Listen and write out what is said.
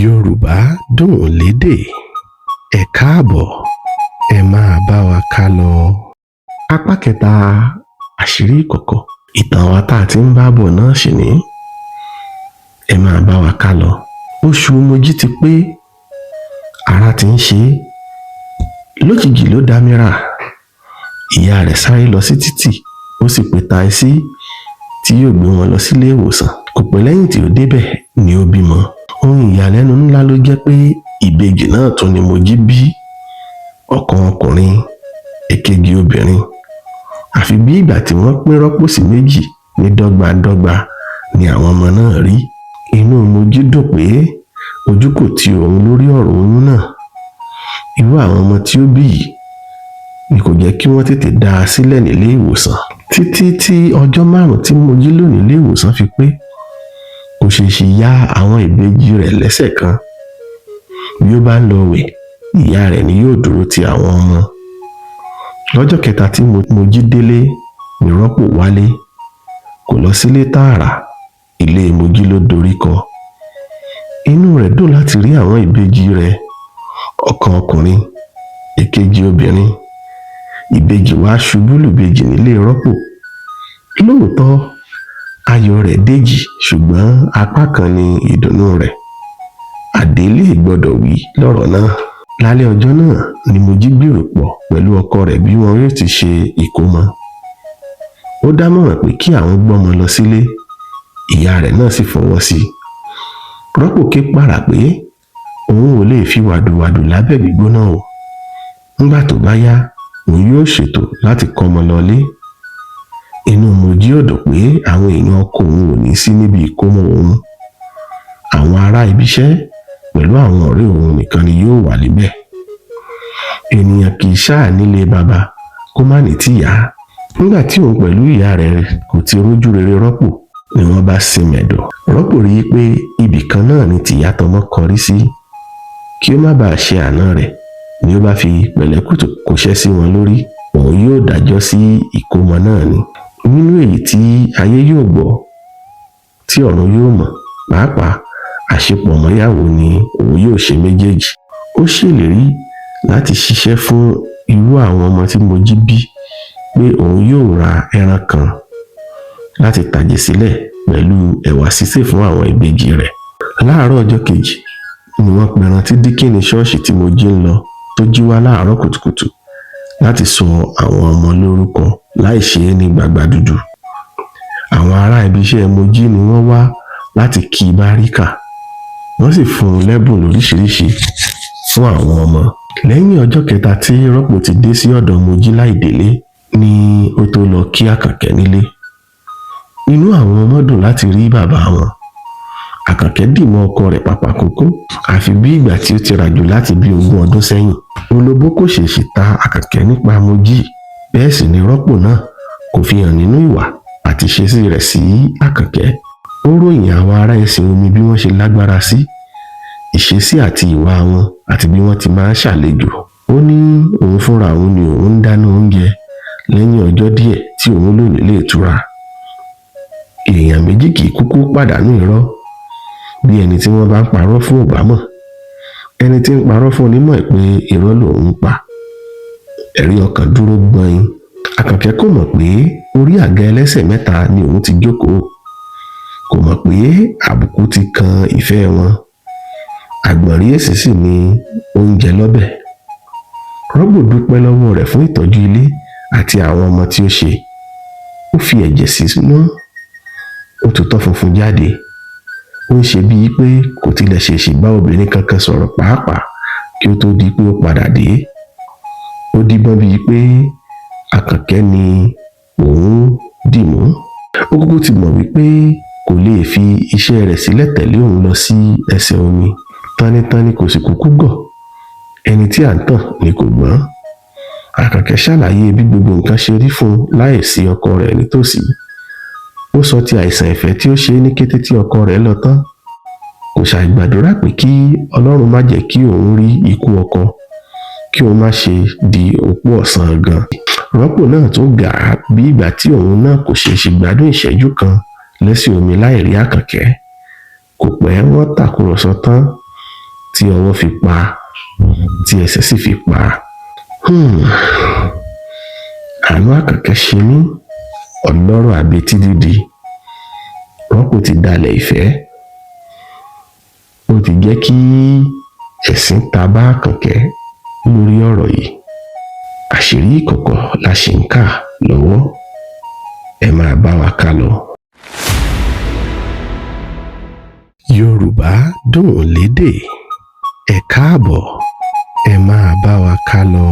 Yorùbá dùn lédè. Ẹ káàbọ̀, ẹ máa bá wa ká lọ. Apá kẹta, àṣírí ìkọ̀kọ̀. Ìtàn wa tá a ti ń bá bọ̀ náà sì ní. Ẹ máa bá wa ká lọ. Oṣù Mojí ti pé, ara ti ń ṣe é. Lójijì ló dámírà. Ìyá rẹ̀ sáré lọ sí títì, ó sì pe taxi tí yóò gbé wọn lọ sílé ìwòsàn. Kò pẹ́ lẹ́yìn tí ó débẹ̀ ni ó bímọ. Ohun ìyàlẹ́nu ńlá ló jẹ́ pé ìbejì náà tún ni Mojí bí, ọ̀kan ọkùnrin, èkejì obìnrin. Àfi bí ìgbà tí wọ́n pín Rọ́pò sí méjì ní dọ́gbandọ́gba ni àwọn ọmọ náà rí. Inú Mojí dùn pé ojú kò ti òun lórí ọ̀rọ̀ oyún náà. Irú àwọn ọmọ tí ó bí yìí ni kò jẹ́ kí wọ́n tètè dá a sílẹ̀ nílé ìwòsàn. Títí tí ọjọ́ 5 tí Mojí lò nílé ìwòsàn fi pé, kò ṣèèṣì ya àwọn ìbejì rẹ̀ lẹ́sẹ̀ kan. Bí ó bá ń lọ wẹ̀, ìyá rẹ̀ ni yóò dúró ti àwọn ọmọ. Lọ́jọ́ kẹta tí Mojí délé ní Rọ́pò wálé. Kò lọ sílé tààrà, ilé Mojí ló dorí kọ. Inú rẹ̀ dùn láti rí àwọn ìbejì rẹ̀, ọ̀kan ọkùnrin, èkejì obìnrin. Ìbejì wá ṣubú lùbejì nílé Rọ́pò. Lóòótọ́, ayọ̀ rẹ̀ dèjì, ṣùgbọ́n apá kan ni ìdùnnú rẹ̀. Àdélé gbọ́dọ̀ wí lọ́rọ̀ náà. Lálẹ́ ọjọ́ náà ni Mojí gbèrò pọ̀ pẹ̀lú ọkọ rẹ̀ bí wọn yóò ti ṣe ìkómọ. Ó dámọ̀ràn pé kí àwọn gbọ́mọ lọ sílé, ìyá rẹ̀ náà sì fọwọ́ sí i. Rọ́pò ké pàrà pé òun ò lè fi wàdùwàdù lábẹ́ gbígbóná o. Nígbà tó bá yá, òun yóò ṣètò láti kọ́mọ lọlé. Inú Mojí ò dùn pé àwọn èèyàn ọkọ òun ò ní sí níbi ìkómọ òun. Àwọn ará ibiṣẹ́ pẹ̀lú àwọn ọ̀rẹ́ òun nìkan ni yóò wà níbẹ̀. Ènìyàn kì í ṣáà nílé baba kó má ní tìyá. Nígbà tí òun pẹ̀lú ìyá rẹ̀ kò ti rójú rere Rọ́pò ni wọ́n bá sinmẹ̀dọ̀. Rọ́pò rí i pé ibì kan náà ni tìyá tọmọ kọrí sí. Kí ó má bàa ṣe àna rẹ̀ ni ó bá fi pẹ̀lẹ́kùtù kóṣẹ́ sí wọn lórí. Òun yóò dájọ́ sí ìkómọ náà ni. Nínú èyí tí ayé yóò gbọ́, tí ọ̀run yóò mọ̀, pàápàá àṣepọ̀ mọ́yàwó ni òun yóò ṣe méjèèjì. Ó ṣèlérí láti ṣiṣẹ́ fún irú àwọn ọmọ tí Mojí bí, pé òun yóò ra ẹran kan láti tàjẹ̀ sílẹ̀ pẹ̀lú ẹ̀wà sísè fún àwọn ìbejì rẹ̀. Láàárọ̀ ọjọ́ kejì ni wọ́n pẹran tí díkìnì ṣọ́ọ̀ṣì tí Mojí ń lọ tó jí wá láàárọ̀ kùtùkùtù láti sọ àwọn ọmọ lórúkọ láì ṣe é ní gbagba dúdú. Àwọn ará ibi iṣẹ́ Mojí ni wọ́n wá láti kí i báríkà, wọ́n sì fún un lẹ́bùn lóríṣiríṣi fún àwọn ọmọ. Lẹ́yìn ọjọ́ kẹta tí Rọ́pò ti dé sí ọ̀dọ̀ Mojí láì délé ni ó tó lọ kí Àkànkẹ́ nílé. Inú àwọn ọmọ dùn láti rí bàbá wọn. Àkànkẹ́ dì mọ́ ọkọ rẹ̀ pàpà kókó, àfi bí ìgbà tí ó ti ràjò láti bí 20 ọdún sẹ́yìn. Olóbó kò ṣèèṣì ta Àkànkẹ́ nípa Mojí, bẹ́ẹ̀ sì ni Rọ́pò náà kò fi hàn nínú ìwà àti ìṣesí rẹ̀ sí Àkànkẹ́. Ó ròyìn àwọn ará ẹsẹ̀ omi bí wọ́n ṣe lágbára sí, ìṣesí àti ìwà wọn, àti bí wọ́n ti máa ń ṣàlejò. Ó ní òun fúnra òun ni òun ń dáná oúnjẹ lẹ́yìn ọjọ́ díẹ̀ tí òun lò nílé ìtura. Èèyàn méjì kì í kúkú pàdánù irọ́. Bí ẹni tí wọ́n bá ń parọ́ fún ò bá mọ̀, ẹni tí ń parọ́ fún ni mọ̀ pé irọ́ lòun ń pa. Ẹ̀rí ọkàn dúró gbọ̀n. Àkànkẹ́ kò mọ̀ pé orí àga ẹlẹ́sẹ̀ mẹ́ta ni òun ti jókòó. Kò mọ̀ pé àbùkù ti kan ìfẹ́ wọn. Àgbọ̀nrín èsì sì ni oúnjẹ lọ́bẹ̀. Rọ́pò dúpẹ́ lọ́wọ́ rẹ̀ fún ìtọ́jú ilé àti àwọn ọmọ tí ó ṣe. Ó fi ẹ̀jẹ̀ sínú, ó tutọ́ funfun jáde. Ó ń ṣe bíi pé kò tilẹ̀ ṣèèṣì bá obìnrin kankan sọ̀rọ̀ pàápàá kí ó tó di pé ó padà dé. Ó díbọ́n bíi pé Àkànkẹ́ ni òun dì mú. Ó kúkú ti mọ̀ wípé kò lè fi iṣẹ́ rẹ̀ sílẹ̀ tẹ̀lé òun lọ sí ẹsẹ̀ omi. Tánitáni kò sì kúkú gọ̀. Ẹni tí à ń tàn ni kò gbọ́n. Àkànkẹ́ ṣàlàyé bí gbogbo nǹkan ṣe rí fún un láìsí ọkọ rẹ̀ nítòsí. Ó sọ ti àìsàn ìfẹ́ tí ó ṣe é ní kété tí ọkọ rẹ̀ lọ tán. Kò ṣàì gbàdúrà pé kí Ọlọ́run má jẹ́ kí òun rí ikú ọkọ, kí òun má ṣe di opó ọ̀sán gan. Rọ́pò náà tún gà á bí ìgbà tí òun náà kò ṣèèṣì gbádùn ìṣẹ́jú kan lẹ́sẹ̀ omi láì rí Àkànkẹ́. Kò pẹ́ wọ́n tàkúrọ̀sọ tán. Tí ọwọ́ fi pa, tí ẹsẹ̀ sì fi pa. Àánú Àkànkẹ́ ṣe mí. Ọlọ́rọ̀ àbetí dídi, Rọ́pò ti dalẹ̀ ìfẹ́. Ó ti jẹ́ kí ẹ̀sín ta bá Àkànkẹ́ lórí ọ̀rọ̀ yìí. Àṣírí ìkọ̀kọ̀ la ṣì ń kà lọ́wọ́. Ẹ máa bá wa ká lọ. Yorùbá dùn lédè. Ẹ káàbọ̀, ẹ máa bá wa ká lọ.